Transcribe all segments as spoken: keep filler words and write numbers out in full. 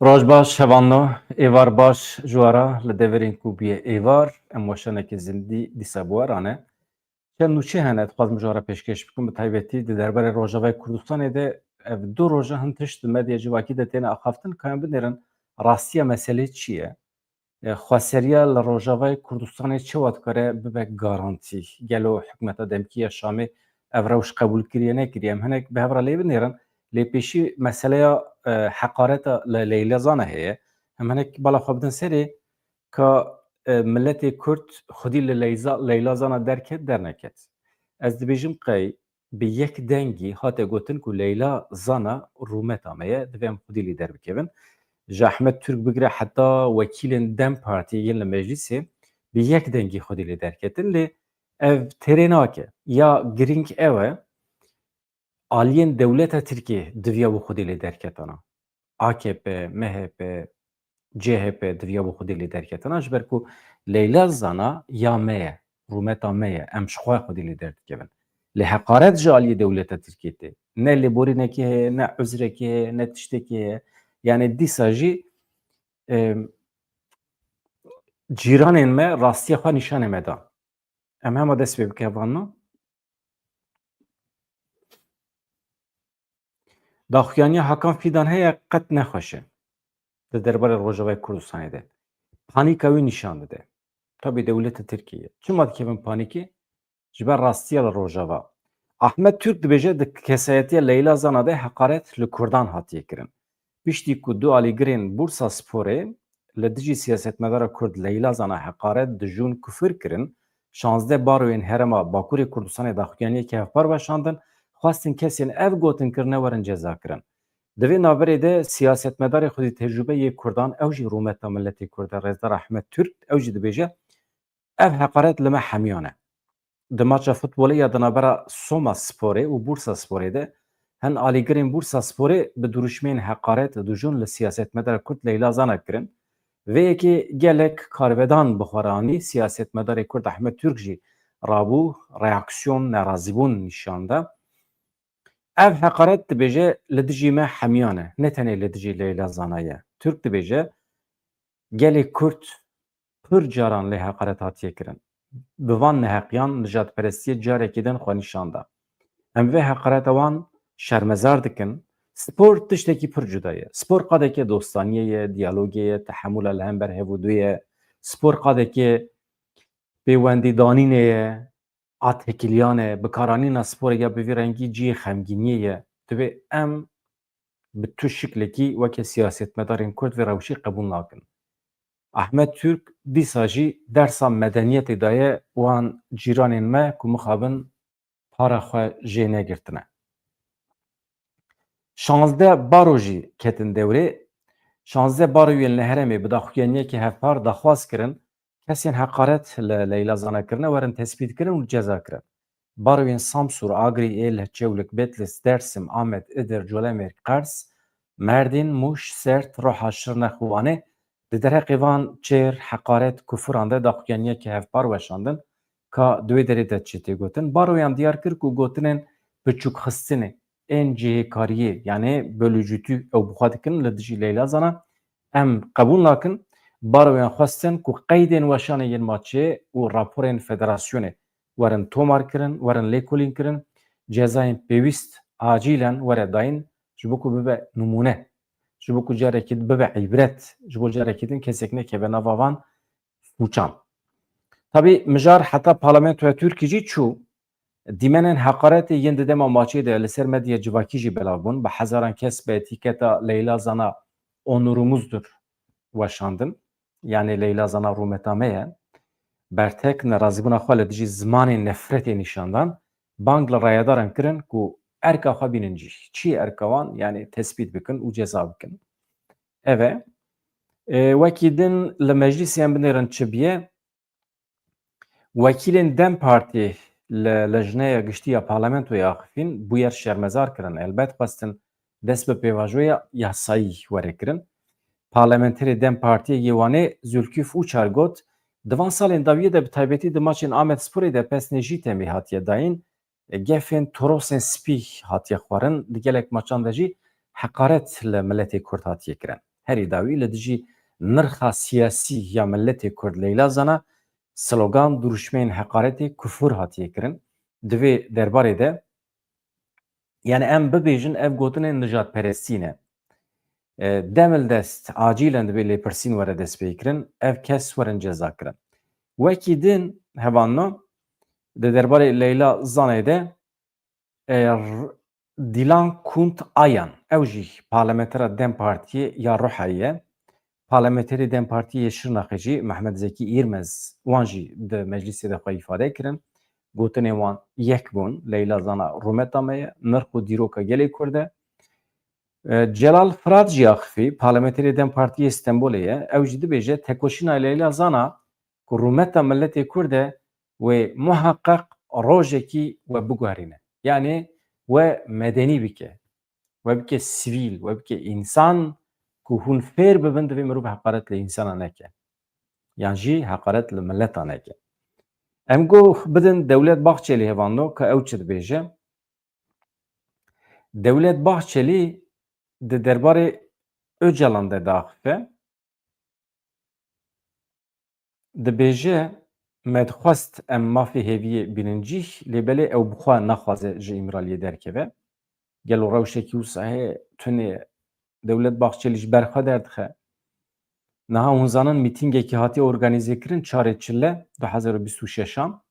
Roj baş, hevalno, êvar baş ji we re. Li deverên ku bûye êvar, em weşaneke zindî dîsa bi we re ne. Çend nûçe hene, dixwazim ji we re pêşkêş bikim, bi taybetî di derbarê Rojavayê Kurdistanê de ev du roja hin tişt di medya civakî de têne axaftin, ka em binêrin rastiya meselê çi ye? E, xweseriya li Rojavayê Kurdistanê çawa dikare bibe garantî? Gelo hikûmeta demkî ya Şamê ev rewş qebûl kiriye nekiriye? Em hinek bi hev re lê binêrin. Lê pêşî meseleya, e, heqareta Leyla Zana heye. Em hinek bala xwe bidin serê ka, e, miletê Kurd xwedî li Leyza-, Leyla Zana derket derneket. Ez dibêjim qey bi yek dengî hate gotin ku Leyla Zana rûmeta me ye, divê em xwedî lê derbikevin. Ji Ahmet Türk bigire heta wekîlên dem Partiyê yên li meclîsê bi yek dengî xwedî lê derketin, lê ev têrê nake. Ya girîng ew e, aliyên dewleta Tirkiyê diviya bo xwedî lê derketana. A K P, M H P, C H P diviya bo xwedî lê derketana, ji ber ku Leyla Zana ya me ye, rûmeta me ye, em ji xwe xwedî lê derdikevin. Lê heqaret ji aliyê dewleta Tirkiyê tê. Ne lêborînekê heye, ne uzrekê heye, ne tiştekê heye. Yani dîsa jî, e, cîranên me rastiya xwe nîşanê me dan. Em hema dest pê bike, hevalno. Daxuyaniya Hakan Fîdan heye, qet nexweş e di derbarê Rojavayê Kurdistanê de. Panîka wî nîşan dide. Tabî dewleta Tirkiyê. Çima dikevin panîkê? Ji ber rastiya li Rojava. Ahmet Türk dibêje di kesayetiya Leyla Zana de heqaret li Kurdan hatiye kirin. Piştî ku du alîgirên Bursa Sporê li dijî siyasetmedara Kurd Leyla Zana heqaret, dijûn, kufir kirin, şazdeh baroyên Herêma Bakurê Kurdistanê daxuyaniyeke hevpar weşandin, xwestin kesên ev gotin kirine werin cezakirin. Di vê navberê de siyasetmedarê xwedî tecrûbe yê Kurdan, ew jî rûmeta miletê Kurd e, Rêzdar Ahmet Türk, ew jî dibêje, ev heqaret li me hemiyan e. Di maça futbolê ya di navbera Soma Sporê û Bursa Sporê de hin alîgirên Bursa Sporê bi dirûşmeyên heqaret, dijûn li siyasetmedara Kurd Leyla Zana kirin. Vê yekê gelek karvedan bi xwe re anî, siyasetmedarê Kurd Ahmet Türk jî rabû, reaksiyon, nerazîbûn nîşan da. Ev heqaret, dibêje, li dijî me hemiyan e, ne tenê li dijî Leyla Zana ye. Türk dibêje, gelê Kurd pir caran lê heqaret hatiye kirin. Bi van neheqiyan nijadperestiyê carekî din xwe nîşan da. Em vê heqareta wan şermezar dikin. Spor tiştekî pir cuda ye. Spor qadeke dostaniyê ye, diyalogê ye, tehemûla li hember hev û dû ye. Spor qadeke pêwendî danînê ye, a têkiliyan e, bikaranîna sporê ya bi vî rengî cihê xemgîniyê ye. Divê em bi tu şiklekî weke siyasetmedarên Kurd vê rewşî qebûl nakin. Ahmet Türk dîsa jî dersa medeniyetê daye wan cîranên me ku mixabin para xwe jê negirtine. Şazdeh baro jî ketin dewrê. Şazdeh baroyên li herêmê bi daxuyaniyekî hevpar daxwaz kirin, kesên heqaret li Leyla Zana kirine werin tespîtkirin û cezakirin. Baroyên Samsûr, Agrî, Êlih, Çewlik, Betlis, Dersim, Amed, Idir, Colemêrg, Qers, Merdîn, Mûş, Sêrt, Roha, Şirnex û Wanê di derheqê van çêr heqaret, kufiran de daxuyaniyeke hevpar weşandin, ka di wê derê de çi tê gotin. Baroyan diyar kir ku gotinên biçûkxistinê ên cihêkariyê, yanî bölücütü, ew bi xwe dikin li dijî Leyla Zana, em qebûl nakin. Baroyan xwestin ku qeydên weşanê yên maçê û raporên federasyonê werin tomar kirin, werin lêkolîn kirin, cezayên pêwîst acîlen were dayîn, ji bo ku bibe nimûne, ji bo ku carekî din bibe îbret, ji bo carekî din kesek nekeve nava van sûçan. Tabî mijar heta parlamentoya Tirkî jî çû. Dîmenên heqaretê yên di dema maçê de li ser medya civakî jî belav bûn. Bi hezaran kes bi etîketa Leyla Zana onurumuzdur weşandin. Yanî Leyla Zana rûmeta me ye. Bertek nerazîbûna xwe li dijî zimanê nefretê nîşan dan. Bang li rayedaran kirin ku erka xwe bînin cî. Çi ye erka wan? Yanî tespît bikin û ceza bikin. Ev e. E, wekî din li meclîsê em binêrin çi bûye. Wekîlên dem Partî li Lejneya Giştî ya Parlamentoyê axifîn bûyer şermezar kirin. Helbet xwestin dest bi pêvajoya yasayî were kirin. Parlamenterê dem Partiyê yê Wanê Zulkîf Uçar got, di van salên dawiyê de bi taybetî di maçên Amedsporê de pesnê jî temî hatiye dayîn, gefên torosên spî hatiye xwarin, di gelek maçan de jî heqaret li miletê Kurd hatiye kirin. Herî dawî li dijî nirxa siyasî ya miletê Kurd Leyla Zana slogan duruşmeyên heqaretê kufur hatiye kirin. Di vê derbarê de, yani em bibêjin ev gotinên nijadperestî ne. E, demildest acîlen divê lêpirsîn were destpêkirin, ev kes werin cezakirin. Wekî din hevanno di derbarê Leyla Zanê de, e, r-, Dilan Kunt Ayan, ew jî parlamentera DEM Partiyê ya Ruhayê ye. Parlamenterê DEM Partiyê yê Şirnaxê jî Mehmet Zekî Îrmez, wan jî di meclîsê de xwe îfade kirin. Gotinên wan yek bûn, Leyla Zana rûmeta me ye, nirx û dîroka gelê Kurd e. E, Celal Firat jî axifî, parlamenterê DEM Partiyê Stenbolê ye. Ew jî dibêje, tekoşîna Leyla Zana ku rûmeta miletê Kurd e, wê muheqeq rojekî we biguherîne. Yanî we medenî bike, we bike sivîl, we bike însan ku hûn fêr bibin, divê mirov heqaret li însana neke. Yan jî heqaret li mileta neke. Em guh bidin Dewlet Bahçelî hevando ka ew çi dibêje. Dewlet Bahçelî di derbarê Ocalan de diaxife. Dibêje, me dixwest em mafê hêviyê bînin cîh, lê belê ew bi xwe naxwaze ji Îmraliyê derkeve. Gelo rewşekî wisa heye? Tune ye. Dewlet Bahçelî ji ber xwe derdixe. Niha hûn zanin mîtîngekî hatiye organîzekirin çarê çile du hezar û bîst û şeşan.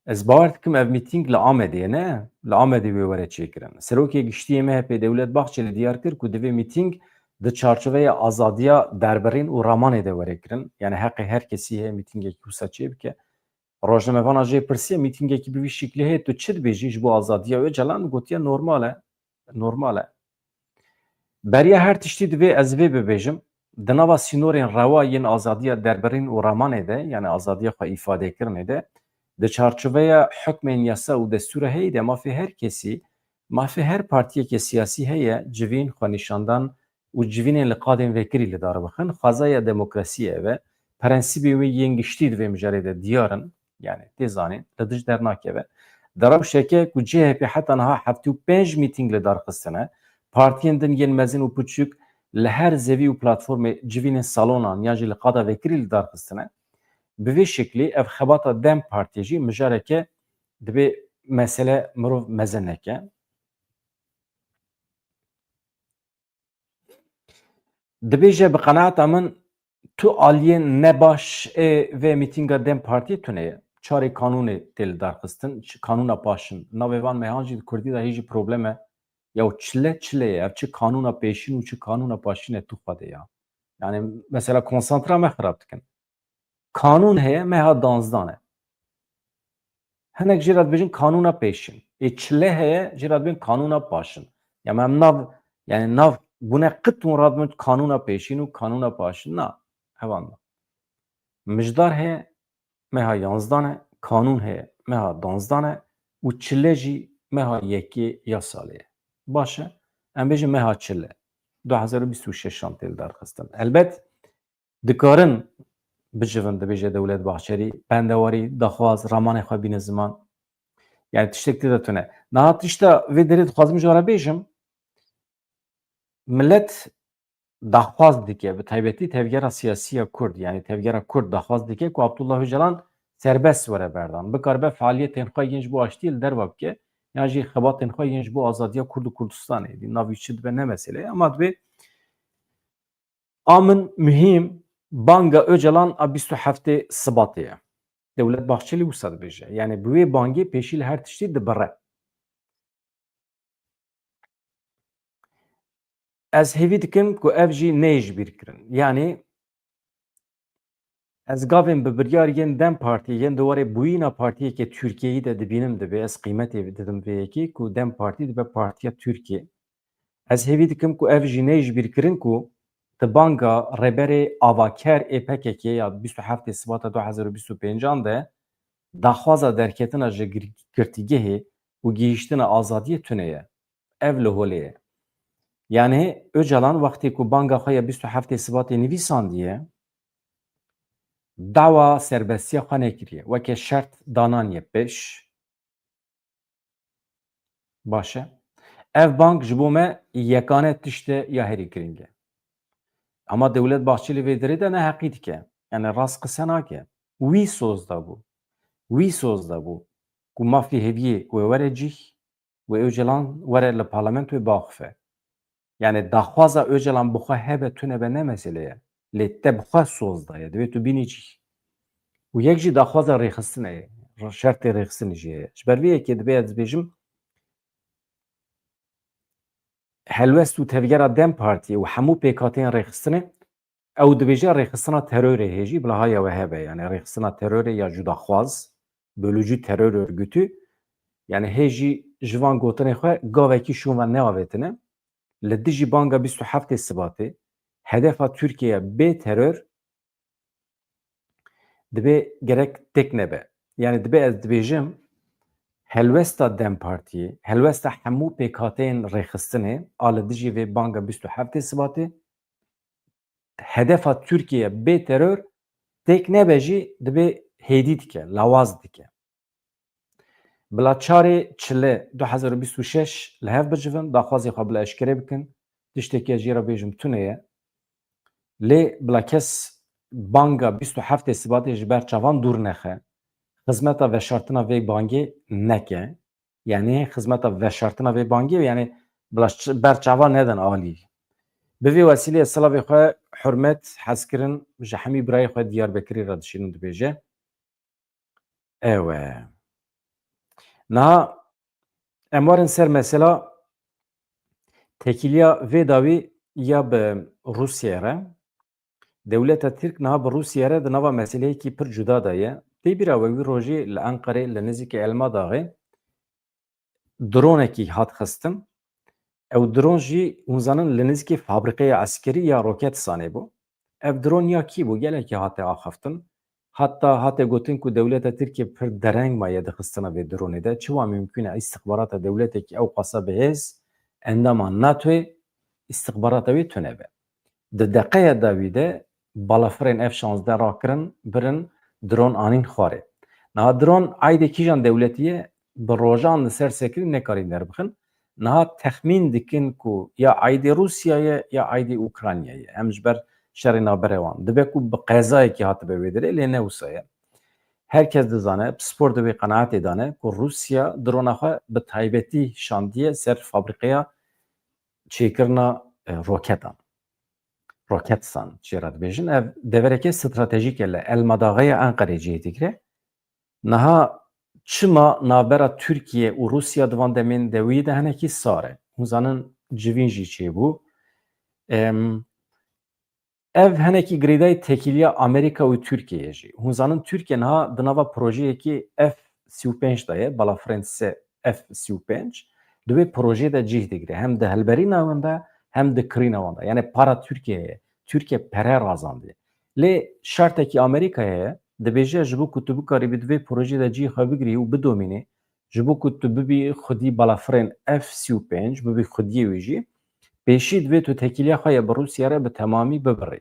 Ez bawer dikim ev mîtîng li Amedê ye, ne? Li Amedê wê were çêkirin. Serokê Giştî yê M H P Dewlet Bahçelî diyar kir ku divê mîtîng di çarçoveya azadiya derbirîn û ramanê de were kirin. Yani heqê her kesî heye mîtîngekî wisa çêbike. Rojnamevana jê pirsiye, mîtîngekî bi vî şiklî heye, tu çi dibêjî ji bo azadiya Ocalan? Gotiye normal e. Normal e. Beriya her tiştî divê ez vê bibêjim, di nava sînorên rewa yên azadiya derbirîn û ramanê de, yani azadiya xwe îfadekirinê de, di çarçoveya hukmên yasa û destûra heyî de mafê her kesî, mafê her partiyeke siyasî heye civîn, xwenîşandan û civînên li qadên vekirî li dar bixin. Xwezaya demokrasiyê ev e. Prensîbên wê yên giştî di vê mijarê de diyar in. Yani tê zanîn, li dij dernakeve. Di rewşeke ku C H P heta niha heftê û pênc mîtîng li dar xistine, partiyên din yên mezin û piçûk li her zevî û platformê civînên salonan yan jî li qada vekirî li dar xistine. Bi vê şeklî ev xebata DEM Partiyê jî mijareke divê mesele mirov mezin neke. Dibêje, bi qenaeta min tu aliyên nebaş ê vê mîtînga DEM Partiyê tune ye. Çarê kanûnê tê li dar xistin, çi kanûna paşin. Navê van mehan jî di kurdî de hê jî problem e. Ya çile çile ye, ev çi kanûna pêşîn û çi kanûna paşîn e tu xwedê ya. Yani mesela konsantra me xirab dikin. Kanûn heye, meha danzdan e. Hinek jê re dibêjin kanûna pêşîn. Ê çile heye, jê re dibên kanûna paşin. Ya me em nav, yani nav bûne qit hûn radibin kanûna pêşîn û kanûna paşin. Na, hevan da. Mijdar heye, meha yanzdan e, kanûn heye, meha danzdan e û çile jî meha yekê ya salê ye. Baş e, em bêjin meha çile. Du hezar û bîst û şeşan tê li dar xistin. Elbet, dikarin bicivin, dibêje Dewlet Bahçelî, bendewarî, daxwaz, ramanê xwe bîne ziman. Yani tiştek tê de tune. Niha tişta vê derê dixwazim ji we re bêjim, milet daxwaz dike, bi taybetî tevgera siyasî ya Kurd, yani tevgera Kurd daxwaz dike ku Abdullah Ocalan serbest were berdan. Bikaribe fealiyetên xwe yên ji bo aştiyê li derve bike, yan jî xebatên xwe yên ji bo azadiya Kurd û Kurdistanê. Dî navî çi dibe ne mesele ye. Ama dibê A min muhîm banga Ocalan a bîst û heftê Sibatê ye. Dewlet Bahçelî wisa dibêje. Yani bi wê bangê pêşî li her tiştî dibire. Ez hêvî dikim ku ev jî neyê ji bîr kirin. Yani ez gavên bi biryar yên DEM Partiyê, yên di warê bûyîna partiyeke Tirkiyeyî de dibînim, dibê ez qîmetê didim vê yekê ku DEM Partî dibe partiya Tirkiyê. Ez hêvî dikim ku ev jî neyê ji bîr kirin ku di banga rêberê avaker ê P K K ya bîst û heftê Sibata du hezar û bîst û pêncan de daxwaza derketina ji gir-, girtîgehê û gihîştina azadiyê tune ye. Ev li holê ye. Yani Ocalan wextê ku banga xwe ya bîst û heftê Sibatê nivîsandiye, dawa serbestiya xwe nekiriye. Weke şert dananiye pêş. Baş e. Ev bank ji bo me yekane tişt e ya herî girîng e. Ama Dewlet Bahçelî vê dirê de neheqî dike. Yani rast qise nake. Wî soz da bû. Wî soz da bû. Ku mafî hêviyê wê were cîh, wê Ocalan were li parlamentoyê biaxife. Yani daxwaza Ocalan bi xwe hebe tune be ne mesele ye. Lê te bi xwe soz daye. Divê tu bînî cîh. Û yek jî daxwaza rêxistinê ye. Şertê rêxistinê jî heye. Ji ber vê yekê divê ez dibêjim, helwest û tevgera DEM Partiyê û hemû pêkhateyên rêxistinê, ew dibêje rêxistina terorê hê jî, bila haya we hebe, yani rêxistina terorê ya cudaxwaz, bölücü terör örgütü, yani hê jî ji van gotinê xwe gavekî şûn ve neavêtine, li dijî banga bîst û heftê Sibatê, hedefa Tirkiye bê teror, dibê gerek têk nebe. Yani dibê ez dibêjim, helwesta DEM Partiyê, helwesta hemû pêkhateyên rêxistinê a li dijî vê banga bîst û heftê Sibatê, hedefa Tirkiye bê teror têk nebe jî dibê hêdî dike, lawaz dike. Bila çarê çile du hezar û bîst û şeş li hev bicivin, daxwazê xwe bila eşkere bikin, tiştekî ez jê re bêjim tune ye. Lê bila kes banga bîst û heftê Sibatê ji ber çavan dûr nexe, xizmeta veşartina vê bangê neke. Yani xizmeta veşartina vê bangê, yani bila ş-, ber çavan nedin alî. Bi vê wesîlê silavê xwe, hurmet, hezkirin ji hemî birayê xwe Diyarbekirê re dişînin dibêje. Ewe. Niha em warin ser mesela tekîliya vê dawî ya bi Rûsiyê re. Dewleta Tirk niha bi Rûsiyê re di nava meseleyekî pir cuda de ye. Tê bîra we wî rojê li Enqerê li nêzîkî Elmadaxê dronekî hat xistin. Ew dron jî hûn zanin li nêzîkî fabrîqeya eskerî ya Roketsanê bû. Ev dron ya kî bû? Gelekî hate axaftin. Heta hate gotin ku dewleta Tirkiye pir dereng maye di xistina vê dronê de. Çiwa mimkûn e îstixbarata dewletekî ew qasa bihêz endama NATOyê îstixbarata wê tune be? Di deqeya dawî de balafirên F şazdeh rakirin, birin, dron anîn xwarê. Niha dron aydê kîjan dewletî ye, bi rojan li ser sekirin nekarîn derbixin. Niha texmîn dikin ku ya aydê Rûsya ye ya aydê Ukrayna ye. Em ji ber şerê navbera wan. Dibe ku bi qezayekî hatibe wê dirê, lê ne wisa ye. Her kes dizane, pispor di wê qenaetê de ne ku Rûsya drona xwe bi taybetî şandiye ser fabrîqeya çêkirina, e, roketan. Roketsan jê re dibêjin. Ev devereke stratejîk e, li Elmadaxeya Enqerê cih digire. Niha çima navbera Tirkiye û Rûsya di van demên dawî de hinekî sar e? Hûn zanin civîn jî çêbû. Em, ev hinekî girêdayî tekîliya Amerîka û Tirkiyeyê jî. Hûn zanin Tirkiye niha di nava projeyekî F sî û pênc de ye, balafirên se F sî û pênc. Di wê projeyê de cih digire. Hem di hilberîna wan de, hem di kirîna wan de. Yani para Tirkiyeyê ye. Tirkiye pere razandiye. Lê şertekî Amerîkayê ye, dibêje ji bo ku tu bikarî bi di vê projeyê de cihê xwe bigirî û bidomînî, ji bo ku tu bibî xwedî balafirên F sî û pênc, bibî xwediyê wî jî, pêşî divê tu tekîliya xwe ya bi Rûsya re bi temamî bibirî.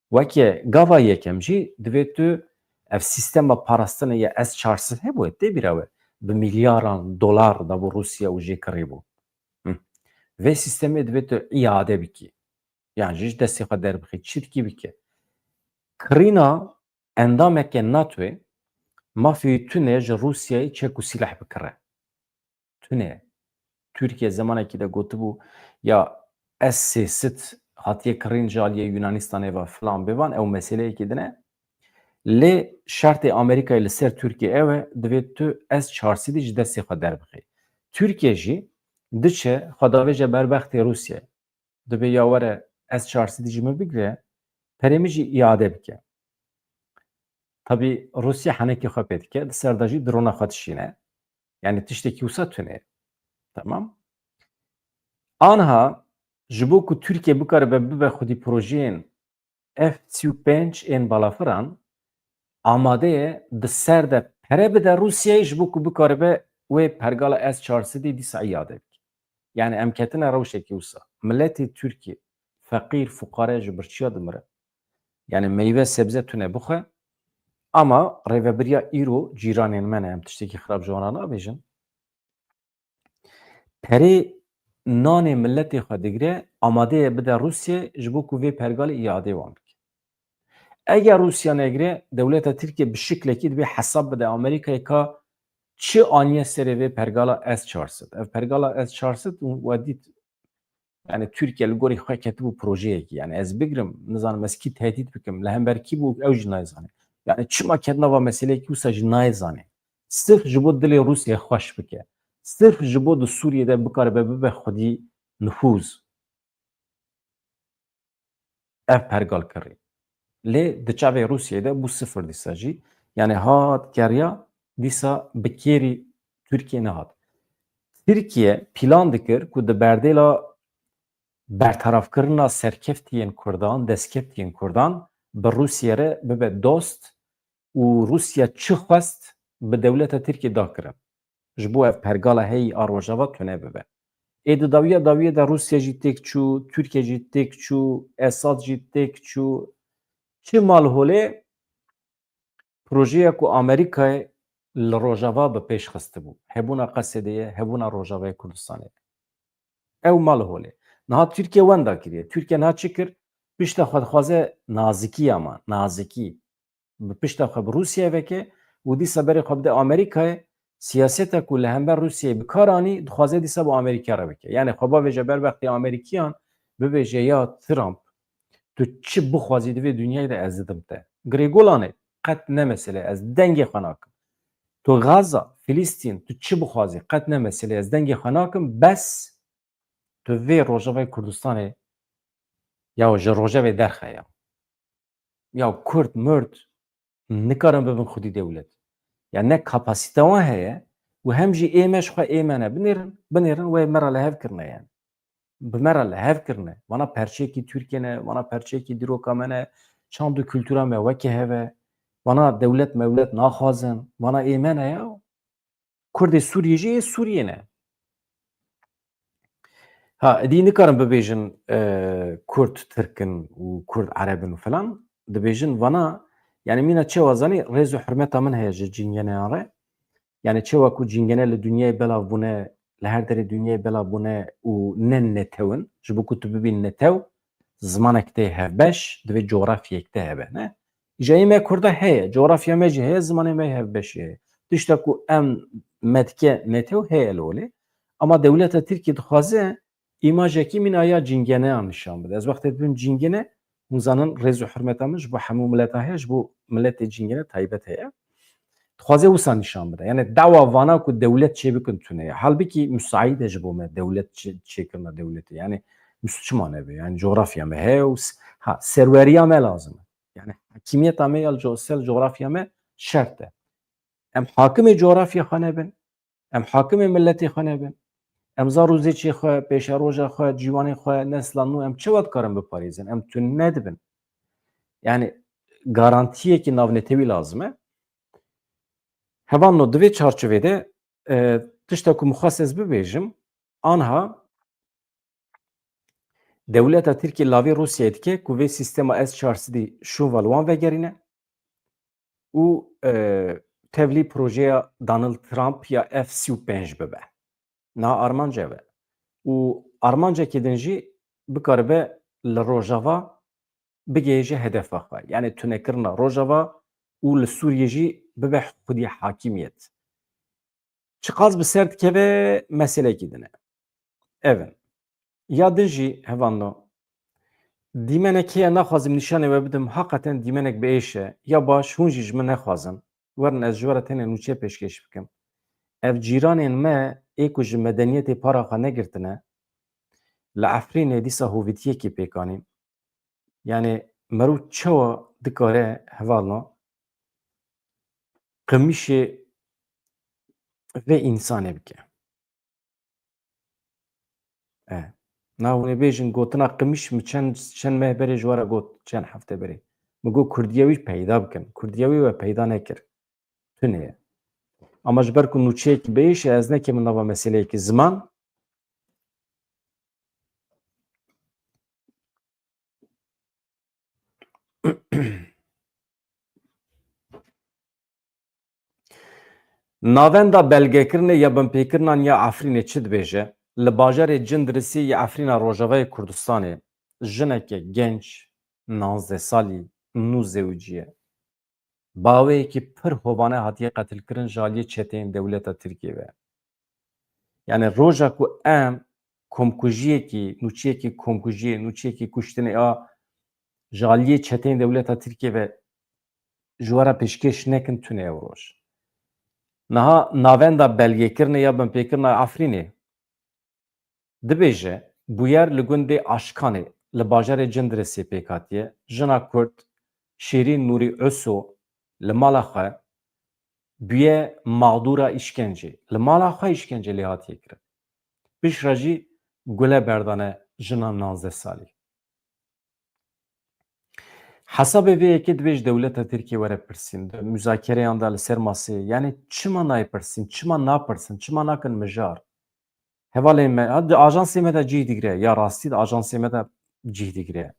Weke gava yekem jî divê tu ev sîstema parastinê ya S çar sed hebû, tê bîra we, bi milyaran dolar dabû Rûsya û jê kirîbû. Hı. Vê sîstemê divê tu îade bikî. Yan jî ji destê xwe derbixî, çi dikî bike. Kirîna endameke NATOyê mafê wî tune ji Rûsyayê çek û sîleh bikire. Tune. Tirkiye zemanekî de gotibû ya S sê sed hatiye kirîn ji aliyê Yunanistanê ve filan bêvan, ew meseleyekî din e. Lê şertê Amerîkayê li ser Tirkiye ew e, divê tu S çar sedî ji destê xwe derbixî. Tirkiye jî diçe xwe davêje ber bextê Rûsye. Dibê ya were S çar sedî ji min bigire, perê min jî îade bike. Tabî Rûsya henekê xwe pê dike, di ser de jî drona xwe dişîne. Yani tiştekî wisa tune. Tamam. Anha ji bo ku Tirkiye bikaribe bibe xwedî projeyên F sî û pênc ên balafiran amade ye di ser de pere bide Rûsyayê ji bo ku bikaribe wê pergala S çar sedî dîsa îade bike. Yani em ketine rewşekî wisa. Miletê Tirkî feqîr, fuqare ji birçiya dimire. Yani meyve sebze tune bixwe. Ama rêvebiriya îro cîranên me ne, em tiştekî xirab ji wan re nabêjin. Perê nanê miletê xwe digire, amade ye bide Rûsyê ji bo ku vê pergalê îadê wan bike. Eger Rûsya negire, dewleta Tirkiye bi şiklekî dibê hesab bide Amerîkayê ka çi aniye serê vê pergala S çar sed. Ev pergala S çar sed we dît, yani Tirkiye li gorî xwe ketibû projeyekî. Yani ez bigirim, nizanim ez kî tehdît bikim, li hember kî bû ew jî nayê zanê. Yani çima ket nava meseleyekî wisa jî nayê zanê. Sirf ji bo dilê Rûsya xweş bike. Sirf ji bo di Sûriyê de bikaribe bibe xwedî nifûz. Ev pergal kirî. Lê di çavê Rûsiyê de bû sifir dîsa jî. Yani hat keriya, dîsa bi kêrî Tirkiye nehat. Tirkiye plan dikir ku di berdêla bertarafkirina serkeftiyên Kurdan, destkeftiyên Kurdan bi Rûsiyê re bibe dost û Rûsya çi xwest bi dewleta Tirkiye da kirin. Ji bo ev pergala heyî a Rojava tune bibe. Ê di dawiya dawiyê de Rûsya jî têk çû, Tirkiye jî têk çû, Esad jî têk çû. Çi mal holê projeya ku Amerîkayê li Rojava bi pêş xistibû. Hebûna Qesedê ye, hebûna Rojavayê Kurdistanê ye. Ew mal holê. Niha Tirkiye wenda kiriye. Tirkiye niha çi kir? Pişta xwe dixwaze nazikî ama, nazikî. Bi pişta xwe bi Rûsyayê veke û dîsa berê xwe bide Amerîkayê, siyaseta ku li hember Rûsyayê bi kar anî, dixwaze dîsa bi Amerîka re bike. Yani xwe bavêje ber bextê Amerîkiyan, bibêje ya Trump, tu çi bixwazî di vê dinyayê de ez didim te. Girêgolanê, qet ne mesele, ez dengê xwe nakim. Tu Gaza, Filistîn, tu çi bixwazî, qet ne mesele, ez dengê xwe nakim, bes tu vê Rojavayê Kurdistanê ya ji Rojavê derxe ya. Ya Kurd, Murd nikarin bibin xwedî dewlet. Ya ne kapasîte wan heye û hem jî ê me ji xwe ê me ne. Binêrin, binêrin wê me re li hev kirine yani. Bi me re li hev kirine. Vana perçeyekî Tirkiye ne, vana perçeyekî dîroka me ne, çand û kultura me weke hev e. Vana dewlet mewlet naxwazin, vana ê me ne ya. Kurdê Sûriyê jî ê Sûriyê ne. Ha, êdî nikarin bibêjin, e, Kurd Tirk in û Kurd Ereb in û filan. Dibêjin vana, yani mîna çewa zanî, rêz û hurmeta min heye ji cîngeneyan re. Yani çewa ku cîngene li dinyayê belav bûne, li her derê dinyayê belav bûne û ne netew in, ji bo ku tu bibî netew, zimanek te hevbeş, divê coğrafyayek te hebe, ne? Îja ê me Kurda heye, coğrafya me jî heye, zimanê me hevbeş jî heye. Tişta ku em me dike netew heye li holê. Ama dewleta Tirkiyê dixwaze îmajekî mîna ya cîngeneyan nîşan bide. Ez wextê dibim cîngene, hûn zanin rêz û hurmeta min ji bo hemû mileta heye, ji bo miletê cîngene taybet heye. Dixwaze wisa nîşan bide. Yani dawa vana ku dewlet çêbikin tune ye. Halbikî musaîd e ji bo me dewlet çê-, çêkirina dewletê. Yani mis-, çima nebe? Yani coğrafya me heye û s-, ha, serweriya me lazim e. Yani hakimiyeta me ya li co-, ser coğrafya me şert e. Em hakimê coğrafya xwe nebin, em hakimê miletê xwe nebin, em zarûzêçê xwe, pêşeroja xwe, ciwanê xwe, nesla nû em çawa dikarin biparêzin? Em tune dibin. Yani garantiyekî navnetewî lazim e. Hevalno, di vê çarçovê de, e, tişta ku min xwest ez bibêjim, anha dewleta Tirkiyê lavê Rûsyayê dike ku vê sîstema S çar sedî şûn ve li wan vegerîne û, e, tevlî projeya Donald Trump ya F sî û pênc bibe. Niha armanc ev e. Û armancekî din jî bikaribe li Rojava bigihêje hedefa xwe. Yani tunekirina Rojava û li Sûriyê jî bibe xwedî hakimiyet. Çiqas bi ser dikeve meselekî din e. Ev in. Ya din jî hevalno, dîmenek heye naxwazim nîşanê we bidim, haqeten dîmenek bi êş e. Ya baş, hûn jî ji min nexwazin. Werin ez ji we re tenê nûçe pêşkêş bikim. Ev cîranên me ê ku ji medeniyetê para xwe negirtine, li Efrînê dîsa hovîtiyekî pêk anîn. Yani merû çawa dikare hevalno qimîşê vê însanê bike? E, na hûn ê bêjin gotina qimîş min çend, çend meh berê ji we re got, çend hefte berê. Min got Kurdiya wî peyda bikin. Kurdiya wî we peyda nekir. Tune ye. Ama ji ber ku nûçeyekî bi êş e, ez nekevim nava meseleyekî ziman. Navenda belgekirinê ya binpêkirinan ya Efrînê çi dibêje? li bajarê Cindirisê yê Efrîna Rojavayê Kurdistanê jineke genc, nanzdeh salî, nû zewiciye. Bi aweyekî pir hovane hatiye qetilkirin ji aliyê çeteyên dewleta Tirkiyê ve. Yani roja ku em komkujiyekî, nûçiyekî komkujiyê, nûçiyekî kuştinê a ji aliyê çeteyên dewleta Tirkiyê ve ji we re pêşkêş nekin, tune ew roj. Niha navenda belgekirinê ya binpêkirina Efrînê dibêje, bûyer li gundê Aşkanê li bajarê Cindirisê pêk hatiye, jina Kurd Şîrîn Nûrî Uso li mala xwe bûye mağdûra îşkencê. Li mala xwe îşkence lê hatiye kirin. Piştre jî gule berdane jina nanzdeh salî. Hesabê vê yekê divê ji dewleta Tirkiyê were pirsîn. Di muzakereyan de li ser masê, yani çima nayê pirsîn, çima napirsin, çima nakin mijar? Hevalên me, ha, di ajansê me de cih digire, ya rastî di ajansê me de cih digire.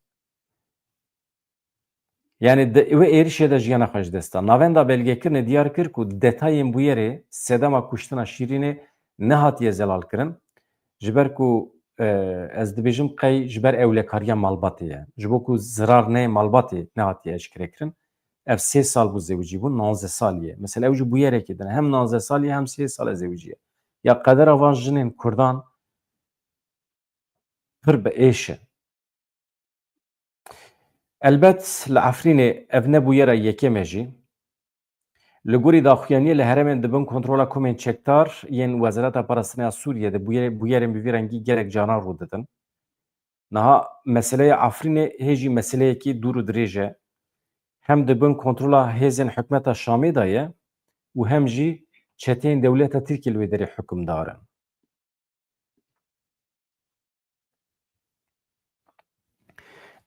Yani di wê êrişê de jiyana xwe ji dest da. Navenda belgekirinê diyar kir ku detayên bûyerê sedema kuştina Şîrînê nehatiye zelalkirin. Ji ber ku, e, ez dibêjim qey ji ber ewlekariya malbatê ye. Ji bo ku zirar neyê malbatê nehatiye eşkerekirin. Ev sê sal bû zewicî bûn, nanzdeh salî ye. Mesela ew jî bûyerekê din e. Hem nanzdeh salî ye, hem sê sal e zewicî ye. Ya qedera van jinên Kurdan pir bi êş e. Elbet li Efrînê ev ne bûyera yekem e jî. Li gorî daxuyaniyê li herêmên di bin kontrola komên çekdar yên Wezareta Parastinê ya Sûriyê de bûyerê-, bûyerên bi vî rengî gelek caran rû didin. Niha meseleya Efrînê hê jî meseleyekî dûr û dirêj e. Hem di bin kontrola hêzên hikûmeta Şamê de ye û hem jî çeteyên dewleta Tirkiyê li wê derê hukimdar in.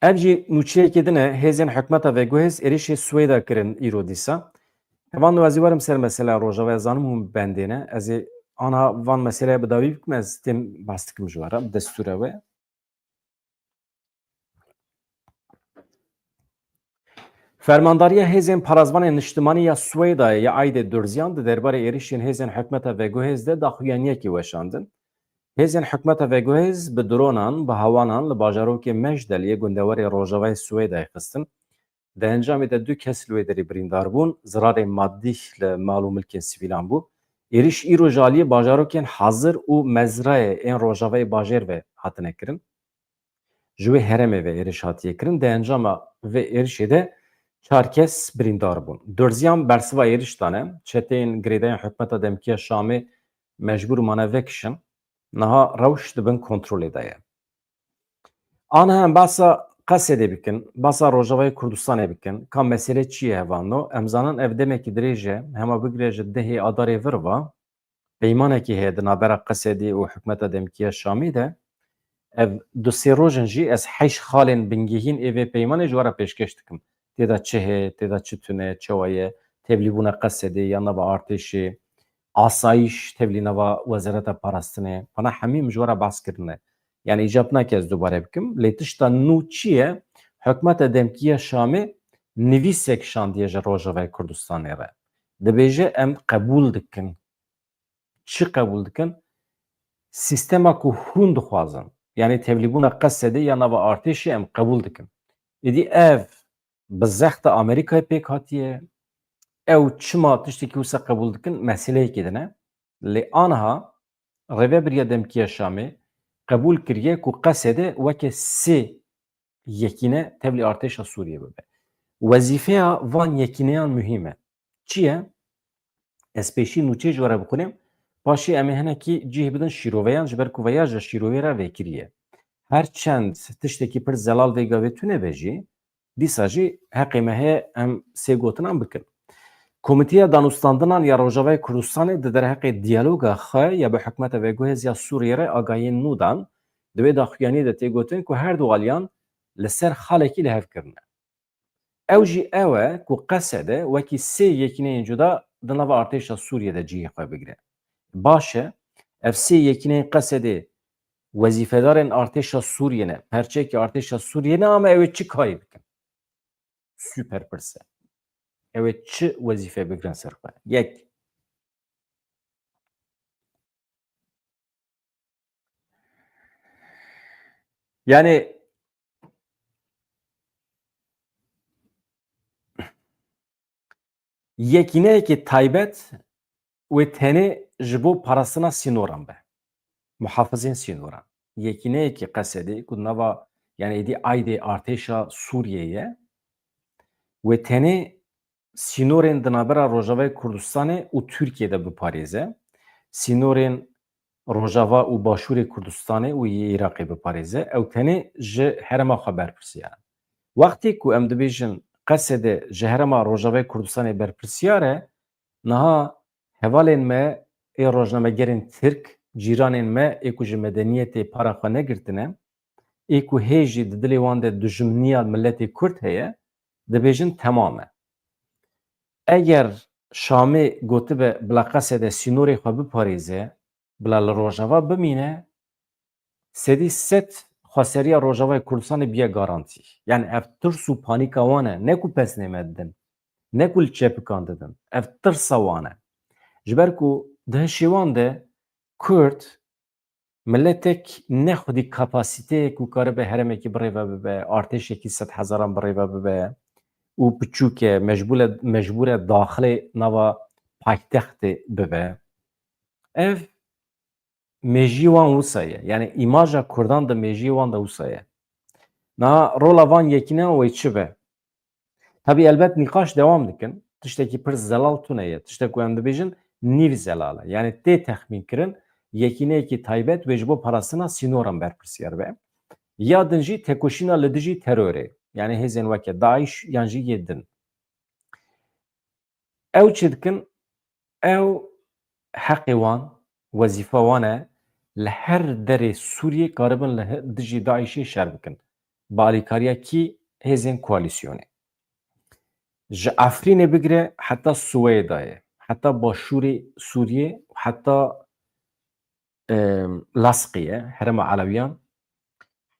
Ev jî nûçeyekê din e, hêzên hikûmeta veguhêz êrişê Swêda kirin îro dîsa. Hevalno, ez ê werim ser mesela Rojava, ez zanim hûn bendê ne. Ez ê anha van meseleya bi dawî bikim, ez têm behs dikim ji we re, bi destûra we. Fermandariya Hêzên Parazvanê Niştimanî ya Swêdayê ya Aydê Durziyan di derbarê êrişên hêzên hikûmeta veguhêz de daxuyaniyekî weşandin. Hêzên hikûmeta veguhêz bi dronan, bi hawanan li bajarokê Mejdel yê gundewarê rojavayê Swêdayê xistin. Di encamê de du kes li wê derê birîndar bûn, zirarê madî li mal û milkên sivîlan bû. Êrîş îro ji aliyê bajarokên Hazir û Mezrayê ên rojavayê bajêr ve hatine kirin. Ji wê herêmê ve êrîş hatiye kirin. Di encama vê êrişê de çar kes birîndar bûn. Durziyan bersiva êrîş dane, çeteyên girêdayên hikûmeta demkî ya Şamê mecbûr mane vekişin. Niha rewş di bin kontrolê de ye. Aniha em behsa Qesedê bikin, behsa Rojavayê Kurdistanê bikin. Ka mesele çi ye hevalno? Em zanin ev demekî dirêj e, hema bigire ji dehê Adarê vir ve peymanekî heye di navbera Qesedê û hikûmeta demkî ya Şamê de. Ev du sê roj in jî ez heşt xalên bingehîn ê vê peymanê ji we re pêşkêş dikim. Tê de çi heye, tê de çi tune, çawa ye, tevlîbûna Qesedê ya nava artêşê, asayîş tevlî nava Wezareta Parastinê, pana hemî min ji we re behs kirine. Yani îcab nake ez dubare bikim. Lê tişta nû çi ye? Hikûmeta demkî ya Şamê nivîsek şandiye ji Rojavayê Kurdistanê re. Dibêje em qebûl dikin. Çi qebûl dikin? Sîstema ku hûn dixwazin. Yani tevlîbûna Qesedê ya nava artêşê em qebûl dikin. Êdî ev bi zexta Amerîkayê pêk hatiye. Ew çima tiştekî wisa qebûl dikin? Meseleyekê din e. Lê aniha rêvebiriya demkî ya Şamê qebûl kiriye ku Qesedê weke sê yekîne tevlî artêşa Sûriyê bibe. Wezîfeya van yekîneyan muhîm e. Çi ye? Ez pêşî nûçeyê ji we re bixwînim, paşê em ê hinekî cih bidin şîroveyan, ji ber ku veya ji şîrovê re vekirî ye. Her çend tiştekî pir zelal vê gavê tune be jî, dîsa jî heqê me heye em sê gotinan bikin. Komîteya Danûstandinan ya Rojavayê Kurdistanê di derheqê diyaloga xwe ya bi hikûmeta veguhêz ya Sûriyê re agahiyên nû dan. Di wê daxuyaniyê de tê gotin ku her du aliyan li ser xalekî li hev kirine. Ew jî ew e ku Qesede wekî sê yekîneyên cuda di nava artêşa Sûriyê de cihê xwe bigire. Baş e, ev sê yekîneyên Qesedê wezîfedarên artêşa Sûriyê ne, perçeyekî artêşa Sûriyê ne, ama ew ê çi karî bikin? Super pirs e. Ew ê çi wezîfe bigrin ser xwe? Yek. Yani yekîneyekî taybet wê tenê ji bo parastina sînoran be. Muhafizên sînoran. Yekîneyekî Qesedê ku nava, yani êdî aydê artêşa Sûriyê ye, wê tenê sînorên di navbera Rojavayê Kurdistanê û Tirkiyê de biparêze. Sînorên Rojava û Başûrê Kurdistanê û yê Iraqê biparêze. Ew tenê ji herêma xwe berpirsiyar e. Wextê ku em dibêjin Qesede ji herêma Rojavayê Kurdistanê berpirsiyar e, niha hevalên me ê rojnamegerên Tirk, cîranên me ê ku ji medeniyetê para xwe negirtine, ê ku hê jî di dilê wan de dijminiya miletê Kurd heye, dibêjin temam e. Eger Şamê gotibe bila Qesede sînorê xwe biparêze, bila li Rojava bimîne, sedî sed xweseriya Rojavayê Kurdistanê biye garantî. Yani ev tirs û panîka wan e, ne ku pesnê me didin, ne ku li çepikan didin. Ev tirsa wan e. Ji ber ku di hişê wan de Kurd miletek ne xwedî kapasiteyek ku karibe herêmekî birêve bibe, artêşekî sed hezaran birêve bibe û piçûk e, mecbûr e, mecbûr e daxilê nava paytextê bibe. Ev mêjiyê wan wisa ye. Yani îmaja Kurdan di mêjiyê wan de wisa ye. Niha rola van yekîneyan wê çi be? Tabî elbet nîqaş dewam dikin. Tiştekî pir zelal tune ye. Tiştek ku em dibêjin nîv zelal e. Yani tê texmîn kirin yekîneyekî taybet wê ji bo parastina sînoran berpirsiyar be. Ya din jî tekoşîna li dijî terorê. Yani hêzên weke DAIŞ yan jî yê din. Ew çi dikin? Ew heqê wan, wezîfa wan e, li her derê Sûriyê karibin li he-, dijî DAIŞê şer bikin. Bi alîkariya kî? Hêzên koalîsyonê. Ji Efrînê bigire heta Siweydayê, heta başûrê Sûriyê, heta, e, Lasqiyê, herêma Elewiyan,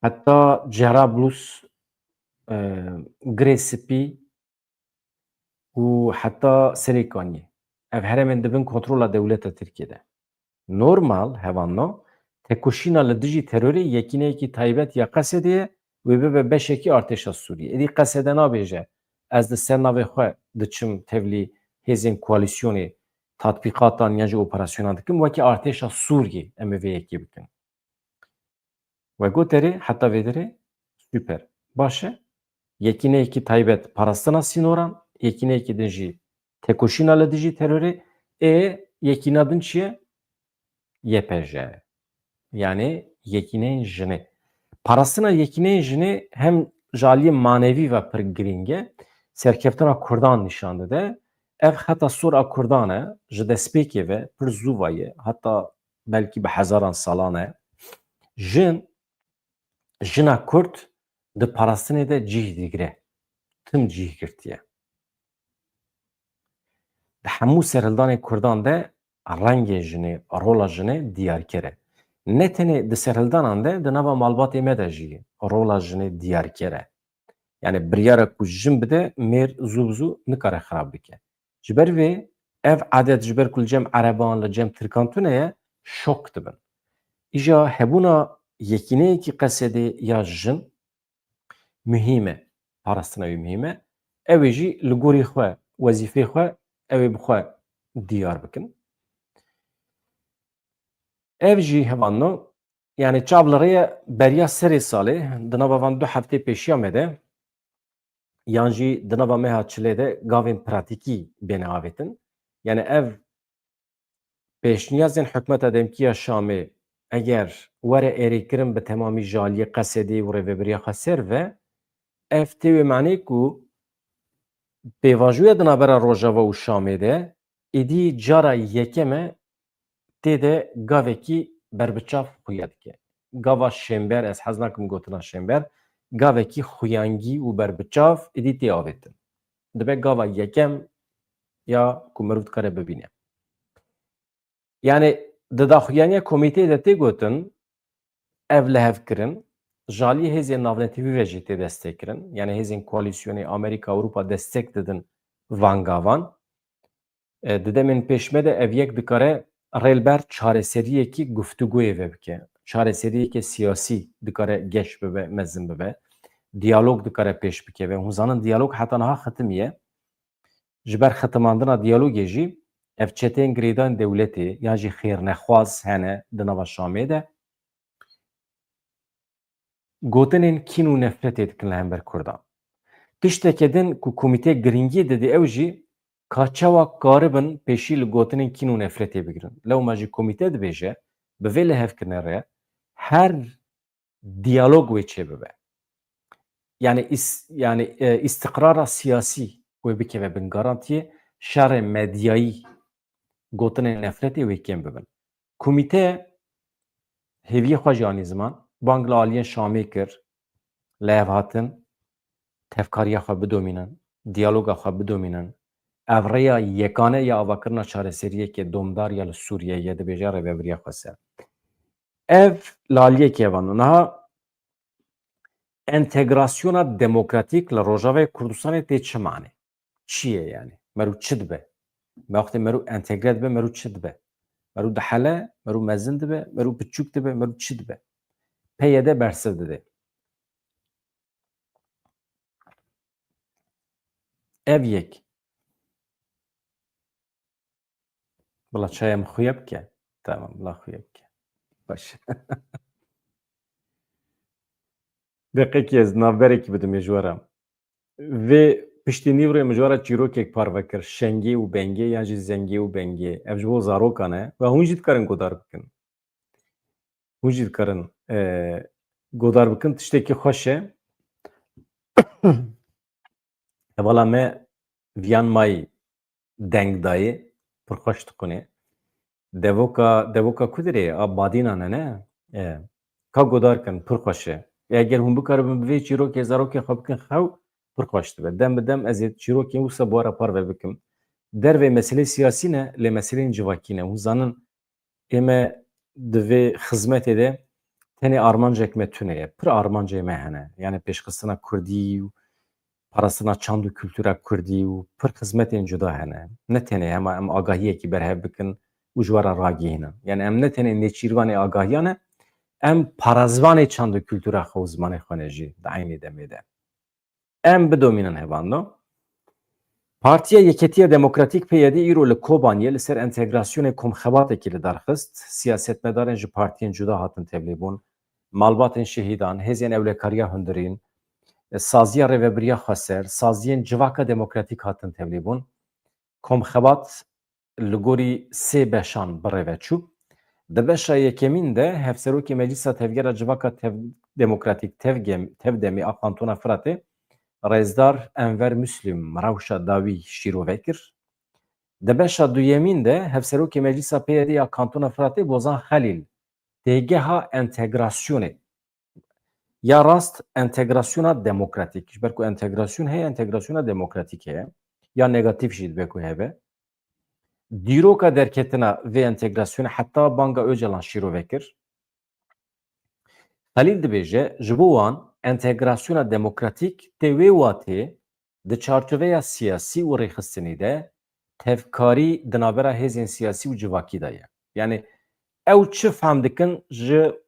heta Cerablus, e, Girê Spî, û heta Serêkaniyê. Ev herêmên di bin kontrola dewleta Tirkiyê de. Normal, hevalno, tekoşîna li dijî terorê yekîneyekî taybet ya Qesedê ye, wê bibe beşekî artêşa Sûriyê. Êdî Qesede nabêje, ez di ser navê xwe diçim tevlî hêzên koalîsyonê tatbîqatan yan jî operasyonan dikim, wekî artêşa Sûriyê em ê vê yekê bikin. We got erê, heta vê derê, super. Baş e. Yekîneyekî taybet parastina sînoran, yekîneyekî din jî tekoşîna li dijî terorê, ê yekîna din çi ye? Y P J. Yani yekîneyên jinê. Parastina yekîneyên jinê hem ji aliyê manevî ve pir girîng e, serkeftina Kurdan nîşan dide. Ev xeta sor a Kurdan e, ji destpêkê ve pir zû ve ye, heta belkî bi hezaran salan e. Jin, jina Kurd di parastinê de cîh digire. Tim cîh girtiye. Di hemû serhildanên Kurdan de rengê jinê, rola jinê diyarker e. Ne tenê di serhildanan de, di nava malbatê me de jî rola jinê diyarker e. Yani biryara ku jin bide, mêr zû bi zû nikare xirab bike. Ji ber vê ev adet ji ber ku li cem Ereban, li cem Tirkan tune ye, şok dibin. Îja hebûna yekîneyekî Qesedê ya jin muhîm e, parastina wî muhîm e. Ew ê jî li gorî xwe, wezîfê xwe ew ê bi xwe diyar bikin. Ev jî hevalno, yani çav li rê ye beriya serê salê, di nava van du heftê pêşiya me de, yan jî di nava meha çilê de gavên pratîkî bêne avêtin. Yani ev pêşniyazên hikûmeta demkî ya Şamê eger were êrîkirin bi temamî ji aliyê Qesedê û rêveberiya xwe ser ve, ev tê wê manê ku pêvajoya di navbera Rojava û Şamê de êdî cara yekem e tê de gavekî berbiçav xuya dike. Gava şênber, ez hez nakim gotina şênber, gavekî xuyangî û berbiçav êdî tê avêtin. Dibe gava yekem ya ku mirov dikare bibîne. Yani di daxuyaniya komîteyê de tê gotin, ev lihevkirin ji aliyê hêzên navnetewî ve jî tê destekkirin. Yani hêzên koalîsyonê Amerîka, Ewropa destek didin van gavan. E, di demên pêş me de ev yek dikare rê li ber çareseriyekî guftûgoyê ve bike. çareseriyeke siyasî dikare geş bibe, mezin bibe. Diyalog dikare pêş bikeve. Hûn zanin diyalog heta niha xitimiye. Ji ber xitimandina diyalogê jî ev çeteyên girêdayên dewletê yan jî xêrnexwaz hene di nava Şamê de. Gotinên kîn û nefretê dikin li hember Kurdan. Tişteke din ku komîte giringî dide ew jî ka çawa karibin pêşî li gotinên kîn û nefretê bigirin. Lewma jî komîte dibêje, bi vê lihevkirinê re her diyalog wê çêbibe. Yani is-, yani, e, îstiqrara siyasî wê bikeve bin garantiyê, şerê medyayî, gotinên nefretê wê kêm bibin. Komîte hêviyê xwe jî anî ziman, bang li aliyên Şamê kir, li hev hatin, tevkariya xwe bidomînin, diyaloga xwe bidomînin. Ev rêya yekane ya avakirina çareseriyeke domdar ya li Sûriyeyê ye, dibêje rêvebiriya xweser. Ev li aliyekê hevan. Niha entegrasyona demokratîk li Rojavayê Kurdistanê tê çi manê? Çi ye yani? Mero çi dibe? Me wextê mero entegre dibe, mero çi dibe? Mero dihele, mero mezin dibe, mero biçûk dibe, mero çi dibe? P Y D bersiv dide. Ev yek. Bila çaya min xuya bike. Tamam, bila xuya bike. Baş. Deqekî ez navberekî bidim ê ji we re. Vê piştî nîvroyê min ji we re çîrokek parve kir. Şengê û bengê yan jî zengê û bengê. Ev ji bo zarokan e. Ve hûn jî dikarin godar bikin. Hûn jî dikarin, e, godar bikin. Tiştekî xweş e. Hevala me Viyan Mayî deng dayê, pir xweş dixwîne. Devoka, devoka ku dirê, a Badînan e, ne? E, ka godar kin, pir xweş e. E, eger hûn bikaribin bi vê çîrokê zarokê xwe bikin xew, pir xweş dibe. Dem bi dem ez ê çîrokên wisa bi we re parve bikim. Dervê meselê siyasî ne, lê meseleyên civakî ne. Hûn zanin, ê me di vê xizmetê de tenê armancek me tune ye. Pir armancê me hene. Yani pêşxistina kurdî û parastina çand û kultura kurdî û pir xizmetên cuda hene. Ne tenê hema em agahiyekî berhev bikin û ji we re ragihînin. Yani em ne tenê nêçîrvanê agahiyan e, em parazvanê çand û kultura xwe û zimanê xwe ne jî di eynî demê de. Em bidomînin hevando. Partiya Yeketiya Demokratîk, P Y D, îro li Kobaniyê li ser entegrasyonê komxebatekî li dar xist. Siyasetmedarên ji partiyên cuda hatin tevlîbûn. Malbatên şehîdan, hêzên ewlekariya hundirîn, saziya rêvebiriya xweser, saziyên civaka demokratîk hatin tevlîbûn. Komxebat li gorî sê beşan bi rê ve çû. Di beşa yekemîn de Hevserokê Meclisa Tevgera Civaka Tev-, Demokratîk Tevgem-, Tevdemî a Kantona Firatê, Rêzdar Enver Muslim, rewşa dawî şîrove kir. Di beşa duyemîn de Hevserokê Meclisa P Y D ya Kantona Firatê, Bozan Xelîl, têgeha entegrasyonê, ya rast entegrasyona demokratîk. Ji ber ku entegrasyon heye, entegrasyona demokratîk heye. Ya negatîf jî dibe ku hebe. Dîroka derketina vê entegrasyonê heta banga Ocalan şîrove kir. Xelîl dibêje, ji bo wan entegrasyona demokratîk tê wê watê di çarçoveya siyasî û rêxistinî de tevkarî di navbera hêzên siyasî û civakî de ye. Yani ew çi fehm dikin ji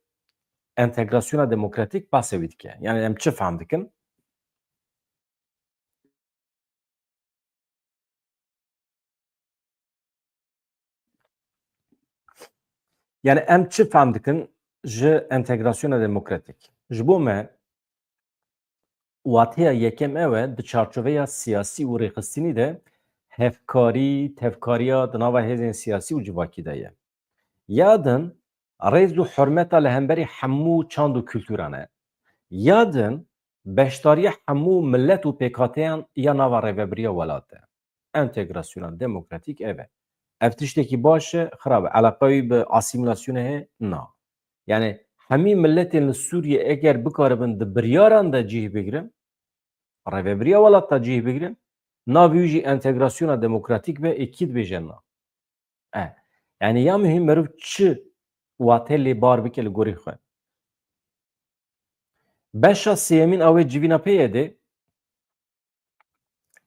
entegrasyona demokratîk, behsê wî dike. Yani em çi fehm dikin? Yani em çi fehm dikin ji entegrasyona demokratîk? Ji bo me wateya yekem ew e, di çarçoveya siyasî û rêxistinî de hevkarî, tevkariya di nava hêzên siyasî û civakî de ye. Ya din rêz û hurmeta li hemberî hemû çand û kulturan e. Ya din beşdariya hemû milet û pêkhateyan ya nava rêvebiriya welat e. Entegrasyona demokratîk ev e. Ev tiştekî baş e, xirab e? Eleqa wî bi asîmîlasyonê heye? Na. Yani hemî miletên li Sûriyê eger bikaribin di biryaran de cih bigrin, rêvebiriya welat de cih bigrin, navê wî jî entegrasyona demokratîk be, ê kî dibêje na? E, yani ya muhîm meriv çi wate lê bar bike li gorî xwe? Beşa sêyemîn a wê civîna P Y D,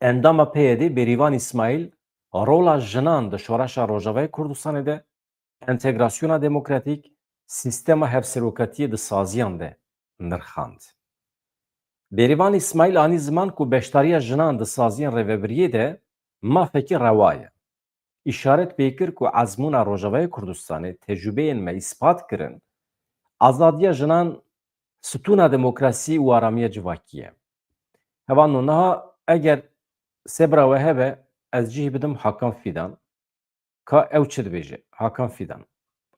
endama P Y D Bêrîvan Îsmaîl, rola jinan di şoreşa Rojavayê Kurdistanê de, entegrasyona demokratîk, sîstema hevserokatiyê di saziyan de nirxand. Bêrîvan Îsmaîl anî ziman ku beşdariya jinan di saziyên rêvebiriyê de mafekî rewa ye. Îşaret pê kir ku ezmûna Rojavayê Kurdistanê tecrûbeyên me îspat kirin, azadiya jinan stûna demokrasî û aramiya civakî ye. Hevalno niha eger sebra we hebe, ez cih bidim Hakan Fîdan. Ka ew çi dibêje? Hakan Fîdan.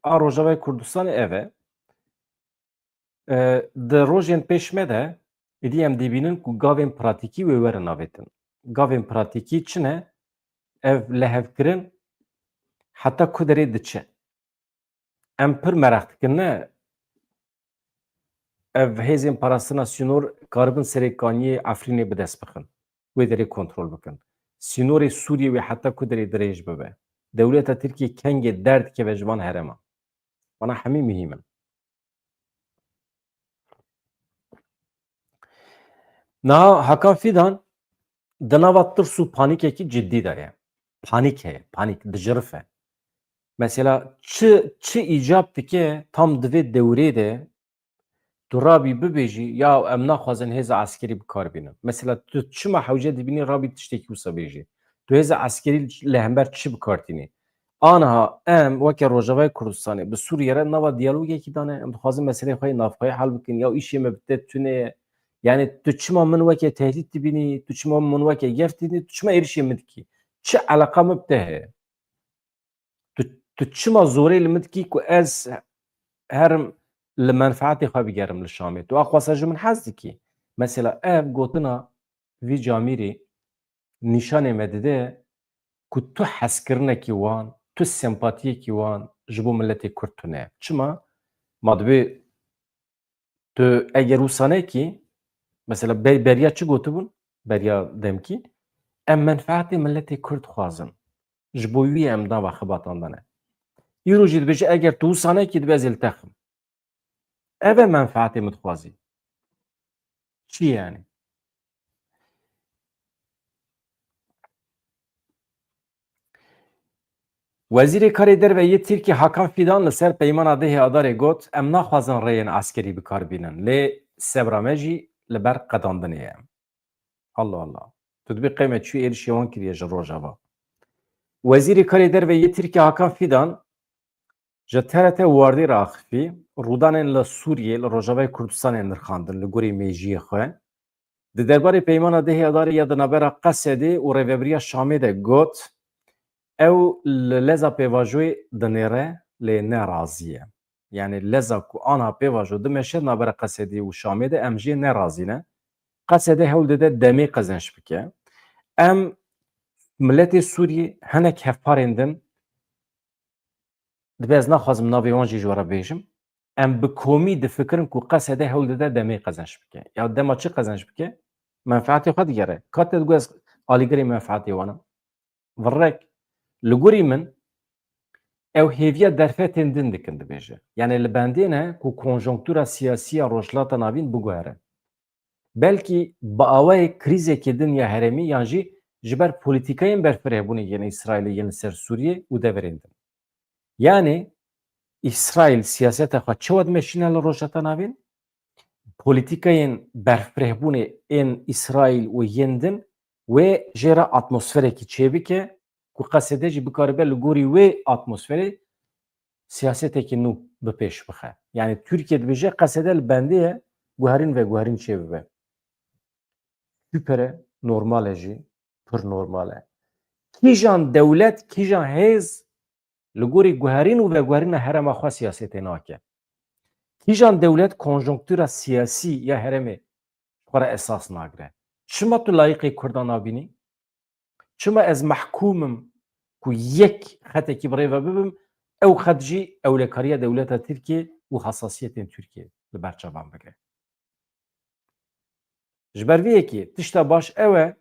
A Rojavayê Kurdistanê ev e. E, di rojên pêş me de êdî em dibînin ku gavên pratîkî wê werin avêtin. Gavên pratîkî çi ne? Ev lihevkirin heta ku derê diçe? Em pir meraq dikin, ne? Ev hêzên parastina sînor karibin serê kaniyê Efrînê bi dest bixin. Wê derê kontrol bikin. Sînorê Sûriyê wê heta ku derê dirêj bibe? Dewleta Tirkiyê kengê derdikeve ji van herêma? Bana hemî muhîm in. Niha Hakan Fîdan di nava tirs û panîkekî ciddî de ye. Panîk heye, panîk, dijirife. Mesela çi, çi îcab dike tam di vê dewrê de tu rabî bibêjî, ya em naxwazin hêza eskerî bi kar bînin. Mesela tu çima hewce dibînî rabî tiştekî wisa bêjî? Tu hêza eskerî li hember çi bi kar tînî? Aniha em weke Rojavayê Kurdistanê bi Sûriye re nava diyalogekî dane, em dixwazin meseleyê xwe yê navxweyî hel bikin, ya îşê me bi te tune ye. Yani tu çima min weke tehdît dibînî, tu çima min weke gef dibînî, tu çima êrişê min dikî? Çi eleqa min bi te heye? Tu, tu çima zorê li min dikî ku ez herim li menfaetê xwe bigerim li Şamê? Tu axwasa ji min hez dikî? Mesela ev gotina vî camîrî nîşanê me dide ku tu hezkirinekî wan, tu sempatiyekî wan ji bo miletê Kurd tune ye. Çima? Ma dibê tu eger wisa nekî, mesela be-, beriya çi gotibûn? Beriya demkî, em menfaetê miletê Kurd dixwazin. Ji bo wî em nava xebatan de ne. Îro jî dibêje, eger tu wisa nekî, dibe ez ê li te xim. Ev e menfaetê min dixwazî. Çi ye yani? Wezîrê Karê Derve yê Tirkiyê Hakan Fîdan li ser peymana dehê Adarê got, em naxwazin rêyên eskerî bi kar bînin, lê sebra me jî li ber qedandinê ye. Allah Allah. Tu dibê qey me çû êrişê wan kiriye ji Rojava. Wezîrê Karê Derve yê Tirkiyê Hakan Fîdan ji T R T Wardî re axifî, rûdanên li Sûriyê, li Rojavayê Kurdistanê nirxandin li gorî mêjiyê xwe. Di derbarê peymana dehê Adarê ya di navbera Qesedê û rêvebiriya Şamê de got, ew li leza pêvajoyê dinêre, lê ne razî ye. Yani leza ku anha pêvajo dimeşe navbera Qesedê û Şamê de em jê ne razî ne. Qesede hewl dide demê qezenç bike. Em miletê Sûriyê hinek hevparên din, dibe ez naxwazim navê wan jî ji we re bêjim. Em bi komî difikirin ku Qesede hewl dide demê qezenç bike. Ya dema çi qezenç bike? Menfaetê xwe digere. Ka te digot ez alîgirê menfaetê wan im? Virrek. Li gorî min ew hêviya derfetên din dikin dibêje. Yani li bendê ne ku konjonktura siyasî ya Rojhilata Navîn biguhere. Belkî bi awayê krîzekê din ya herêmî yan jî ji ber polîtîkayên berfirehbûnê yên Îsraîlê yên li ser Sûriyê û deverên din. Yani Îsraîl siyaseta xwe çawa dimeşîne li Rojhilata Navîn? Polîtîkayên berfirehbûnê ên Îsraîl û yên din wê jê re atmosferekî çêbike ku Qesede jî bikaribe li gorî wê atmosferê siyasetekî nû bi pêş bixe. Yani Tirkiye dibêje Qesede li bendê ye, guherîn veguherîn çêbibe. Super e, normal e jî, pir normal e. Kîjan dewlet, kîjan hêz li gorî guherîn û veguherîna herêma xwe siyasetê nake? Kîjan dewlet konjonktura siyasî ya herêmê ji xwe re esas nagire? Çima tu layiqê Kurdan nabînî? Çima ez mehkûm im ku yek xetekî bi rê ve bibim, ew xet jî ewlekariya dewleta Tirkiyê û hesasiyetên Tirkiyê li ber çavan bigire? Ji ber vê yekê tişta baş ew e,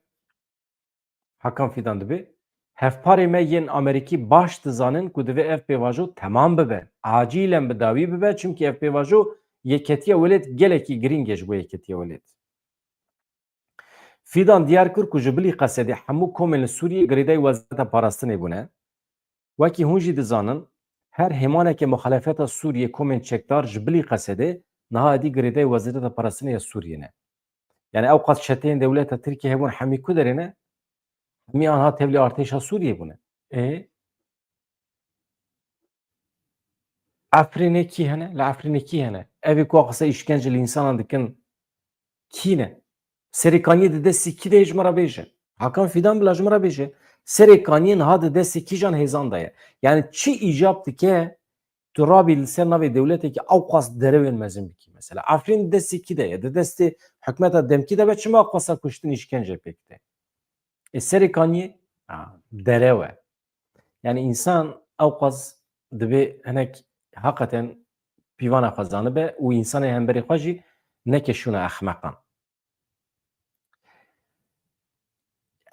Hakan Fidan dibê, hevparê me yên Amerîkî baş dizanin ku divê ev pêvajo temam bibe, acîlen bi dawî bibe, çimkî ev pêvajo yeketiya welêt gelekî girîng e ji bo yeketiya welêt. Fidan diyar kir ku ji bilî Qesedê hemû komên li Sûriyê girêdayî Wezareta Parastinê bûne. Wekî hûn jî dizanin, Her hêmaneke muxalefeta Sûriyê komên çekdar ji bilî Qesedê niha êdî girêdayî Wezareta Parastinê ya Sûriyê ne. Yani ew qas çeteyên dewleta Tirkiyê hebûn hemî ku derê ne? Hemî anha tevlî artêşa Sûriyê bûne. Ê? Efrînê kî hene? Li Efrînê kî hene? Evî ku qise îşkence li însanan dikin kî ne? Serê Kaniyê di destê kî de ye ji min re bêje? Hakan Fidan bila ji min re bêje. Serê Kaniyê niha di destê kîjan hêzan de ye? Yani çi îcab dike tu rabî li ser navê dewletekî ew qas derewên mezin bikî? Mesela Efrîn di destê kî de ye? Di destê hikûmeta demkî de be, çima ew qasa kuştin îşkence pêk tê? Ê Serê Kaniyê, ha, derew e. Yani însan ew qas divê hinek heqeten pîvana xwe zanibe û însanê hemberî xwe jî neke şûna exmeqan.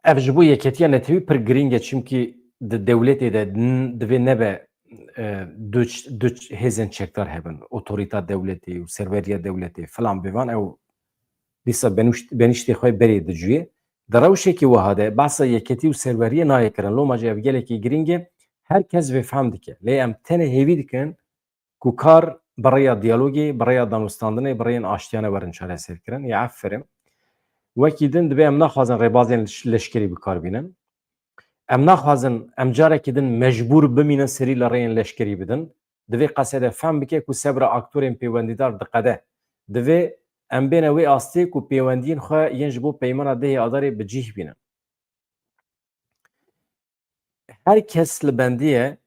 Ev ji bo yeketiya netewî pir girîng e, çimkî di dewletê de n-, divê nebe, e, du ç-, du ç-, hêzên çekdar hebin, otorîta dewletê û serweriya dewletê filan bêvan, ew dîsa benuşt-, benîştê xwe berê dicûyê. Di rewşekî wiha de behsa yeketî û serweriyê nayê kirin. Loma jî ev gelekî girîng e. Her kes vê fehm dike. Lê em tenê hêvî dikin ku kar bi rêya diyalogê, bi rêya danûstandinê, bi rêyên aştiyane werin çareserkirin. Ya eferin. Wekî din divê em naxwazin rêbazên leş-, leşkerî bi kar bînin. Em naxwazin em carekî din mecbûr bimînin serî li rêyên leşkerî bidin. Divê Qesede fehm bike ku sebra aktorên pêwendîdar diqede. Divê em bêne wê astê ku pêwendiyên xwe yên ji bo peymana dehê Adarê bi cih bînin. Her kes li bendî ye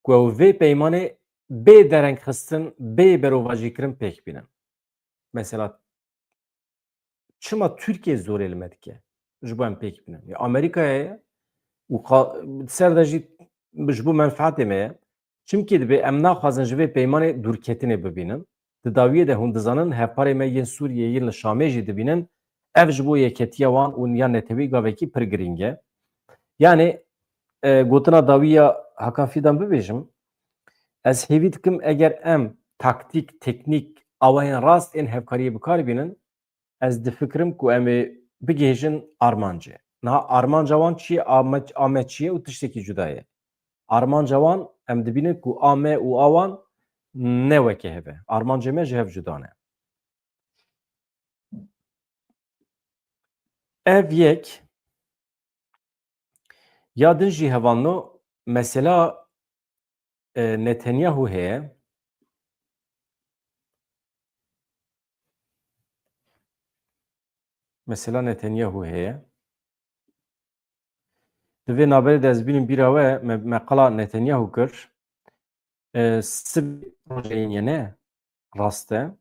ku ew vê peymanê bê derengxistin, bê berovajîkirin pêk bînin. Mesela çima Tirkiye zorê li me dike ji bo em pêk bînin? Ya Amerîkayê ye û qa-, ser de jî ji bo menfaatê me ye. Çimkî dibê em naxwazin ji vê peymanê dûrketinê bibînin. Di dawiyê de hûn dizanin hevparê me yên Sûriyê yên li Şamê jî dibînin. Ev ji bo yeketiya wan û ya netewî gavekî pir girîng e. Yani, e, gotina dawî ya Hakan Fidan bibêjim, ez hêvî dikim eger em taktîk, teknîk, awayên rast ên hevkariyê bi kar bînin, ez difikirim ku em ê bigihêjin armancê. Niha armanca wan çi ye, a me, a me çi ye û tiştekî cuda ye. Armanca wan em dibînin ku a me û a wan ne weke hev e. Armancê me ji hev cuda ne. Ev yek. Ya din jî hevalno mesela, e, Netanyahu heye. Mesela Netanyahu heye. Di vê navberê de ez bînim bîra we, me, me qala Netanyahu kir. E, sibê roja îniyê ne, rast e.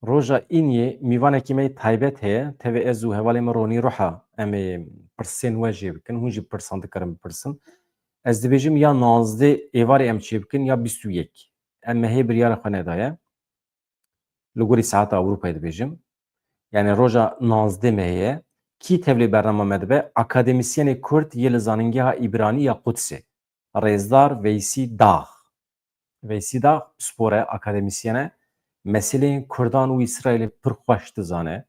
Roja îniyê mîvanekî me yê taybet heye. Tevê ez û hevalê me Ronî Ruha em ê pirsên we jê bikin. Hûn jî pirsan dikarin bipirsin. Ez dibêjim ya nozdeh êvarê em çê bikin ya bîst û yek. Em mehê biryara xwe nedaye. Li gorî saeta Ewropayê dibêjim. Yani roja nozdeh mehê ye. Kî tevlê bernama me dibe? Akademîsyenê Kurd yê li Zanîngeha Îbranî ya Qudsê. Rêzdar Veysî Dax. Veysî Dax pispor e, akademîsyen e. Meseleyên Kurdan û Îsraîlê pir xweş dizane.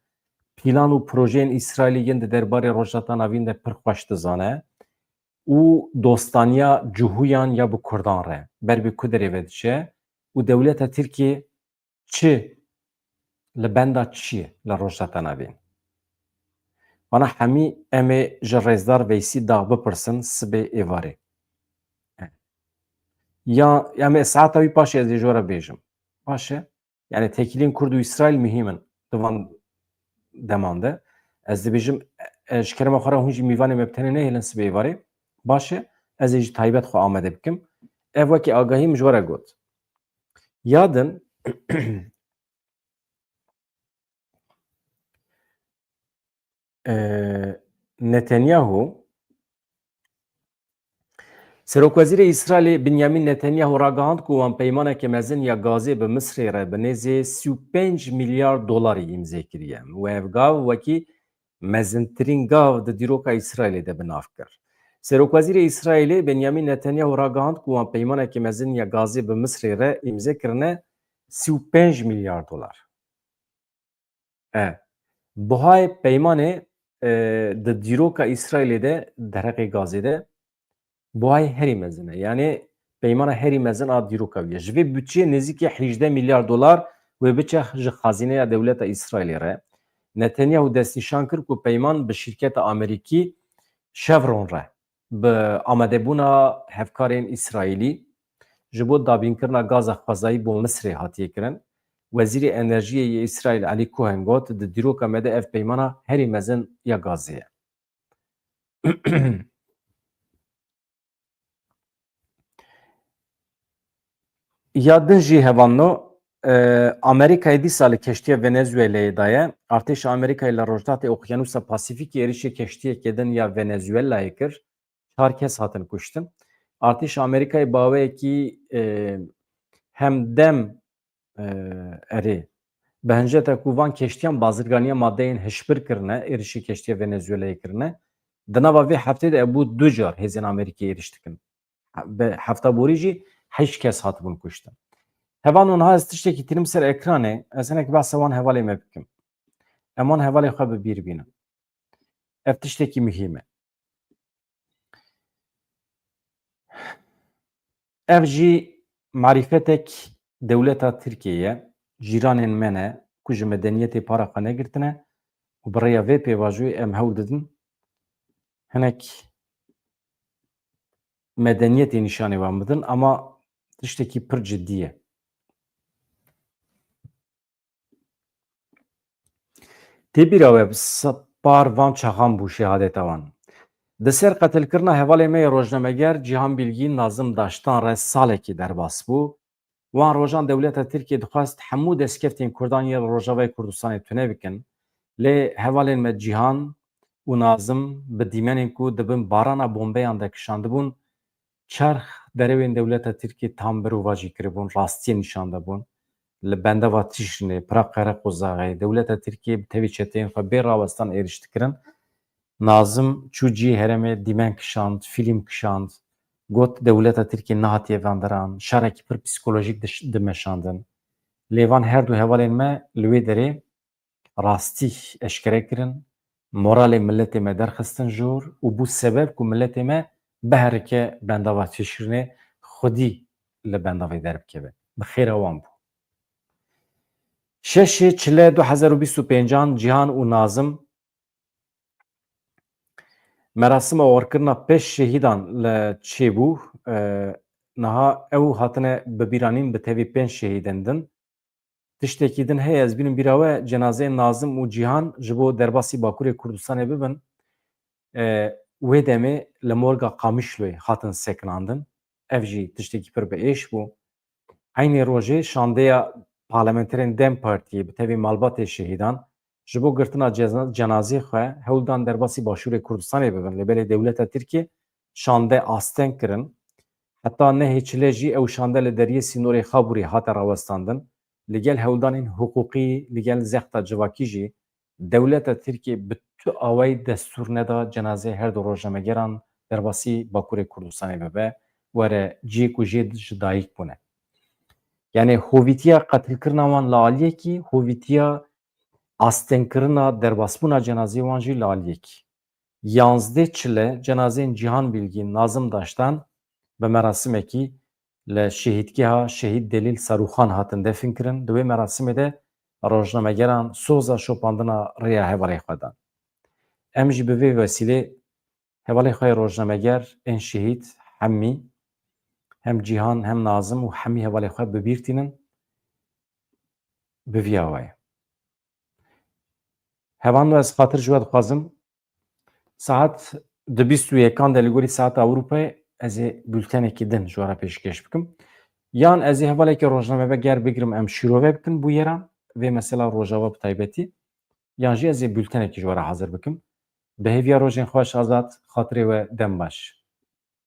Plan û projeyên Îsraîlê yên di derbarê Rojhilata Navîn de pir xweş dizane. Û dostaniya cihûyan ya bi Kurdan re ber bi ku derê ve diçe û dewleta Tirkiyê çi li benda çi ye li Rojhilata Navîn? Vana hemî em ê ji Rêzdar Veysî Dax bipirsin sibê êvarê. Ya em ê saeta wî paşê ez ê ji we re bêjim. Baş e? Yani têkiliyên Kurd û Îsraîl muhîm in di van deman de. Ez dibêjim, e, ji kerema xwe re hûn jî mîvanê me bi tenê nehêlin sibê êvarê. Baş e, ez ê jî taybet xwe amade bikim. Ev wekî agahî min ji we re got. Ya din, e, Netanyahu, Serokwezîrê Îsraîlê Binyamîn Netanyahu ragihand ku wan peymaneke mezin ya gazê bi Misrê re bi nêzê sî û pênc milyar dolarî îmze kiriye û ev gav wekî mezintirîn gav di dîroka Îsraîlê de bi nav kir. Serokwezîrê Îsraîlê Binyamîn Netanyahu ragihand ku wan peymaneke mezin ya gazê bi Misrê re îmze kirine sî û pênc milyar dolar. E, buhayê peymanê, e, di dîroka Îsraîlê de, derheqê gazê de, buhayê herî mezin e. Yani peymana herî mezin a dîroka wî ye. Ji vê budçeyê nêzîkî hejdeh milyar dolar wê biçe ji xazîneya dewleta Îsraîlê re. Netanyahu destnîşan kir ku peyman bi şîrketa Amerîkî Chevron re, bi amadebûna hevkarên Îsraîlî ji bo dabînkirina gaza xwezayî bo Misirê hatiye kirin. Wezîrê Enerjiyê yê Îsraîl Elî Cohen got, di dîroka me de ev peymana herî mezin ya gazê ye. Ya din jî hevalno, e, Amerîkayê dîsa li keştiya Venezueleyê de ye. Artêşa Amerîkayê li Rojhilatê Okyanûsa Pasîfîkê êrişê keştiyekê din ya Venezuelayê kir. Çar kes hatin kuştin. Artêşa Amerîkayê bi awayekî, e, hemdem, e, erê, bi hinceta ku van keştiyan bazirganiya madeyên hişbir kirine, êrişî keştiya Venezuelayê kirine. Di nava vê heftê de ev bû du car hêzên Amerîkê êriş dikin. Bi hefta borî jî heşt kes hatibûn kuştin. Hevalno, niha ez tiştekî tînim ser ekranê, ez hinek behsa wan hevalê me bikim. Em wan hevalê xwe bi bîr bînin. Ev tiştekî muhîm e. Ev jî marîfetek dewleta Tirkiyê ye. Cîranên me ne ku ji medeniyetê para xwe negirtine û bi rêya vê pêvajoyê em hewl didin hinek medeniyetê nîşanê wan bidin, ama tiştekî pir cidî ye. Tê bîra we, s-, par van çaxan bû şehadeta wan. Di ser qetilkirina hevalê me yê rojnameger Cîhan Bilgî Nazim Daştan re salekî derbas bû. Wan rojan dewleta Tirkiyê dixwest hemû destkeftên Kurdan yên li Rojavayê Kurdistanê tune bikin. Lê hevalên me Cîhan û Nazim bi dîmenên ku di bin barana bombeyan de kişandibûn, çerx derewên dewleta Tirkiyê tam berovajî kiribûn, rastiyê nîşan debûn. Li bendava Tişrînê, pira Qereqozaxê, dewleta Tirkiyê bi tevî çeteyên xwe bê rawestan êriş dikirin. Nazim çû cihê herêmê, dîmen kişand, fîlm kişand, got, dewleta Tirkiyê nehatiye venderan, şerekî pir psîkolojîk diş-, dimeşandin. Lê van her du hevalên me li wê derê rastî eşkere kirin, moralê miletê me derxistin jor û bû sebeb ku miletê me biherike bendava Tişrînê, xwedî li bendavê derbikeve. Bi xêra wan bû. Şeşê Çile du hezar û bîst û pêncan Cîhan û Nazim merasima oxirkirina pênc şehîdan li çêbû. E, niha ew hatine bibîranîn bi tevî pênc şehîdên din. Tiştekî din heye, ez bînim bîra we, cenazeyên Nazim û Cîhan ji bo derbasî Bakurê Kurdistanê bibin, e, wê demê li morga Qamişloyê hatin sekinandin. Ev jî tiştekî pir bi êş bû. Eynî rojê şandeya parlamenterên DEM Partiyê bi tevî malbatê şehîdan ji bo girtina ceza-, cenazê xwe hewl dan derbasî Başûrê Kurdistanê bibin. Lê belê dewleta Tirkiyê şande asteng kirin. Heta nehê Çile jî ew şande li deriyê sînorê Xabûrê hate rawestandin. Li gel hewldanên hiqûqî, li gel zexta civakî jî dewleta Tirkiyê bi tu awayî destûr neda cenazeyê her du rojnamegeran derbasî Bakurê Kurdistanê bibe, were cihê ku jê ji dayik bûne. Yanî hovîtiya qetilkirina wan li aliyekî, hovîtiya astengkirina derbasbûna cenazeyê wan jî li aliyekî. Yanzdeh Çile cenazeyên Cîhan Bilgî, Nazim Daştan bi merasimekî li şehîdgeha Şehîd Delîl Sarûxan hatin definkirin. Di wê merasimê de rojnamegeran soza şopandina rêya hevalê xwe dan. Em jî bi vê wesîlê hevalê xwe yê rojnameger ên şehîd hemî, hem Cîhan hem Nazim û hemî hevalê xwe bi bîr tînin. Bi vî awayî. Hevalno, ez xatir ji we dixwazim. Saet di bîst û yekan de li gorî saeta Ewropayê ez ê bultenekî din ji we re pêşkêş bikim. Yan ez ê hevalekî rojnameger bigirim, em şîrove bikin bûyeran vê mesela Rojava bi taybetî. Yan jî ez ê bultenekî ji we re hazir bikim. Bi hêviya rojên xweş Azad, xatirê we dem baş.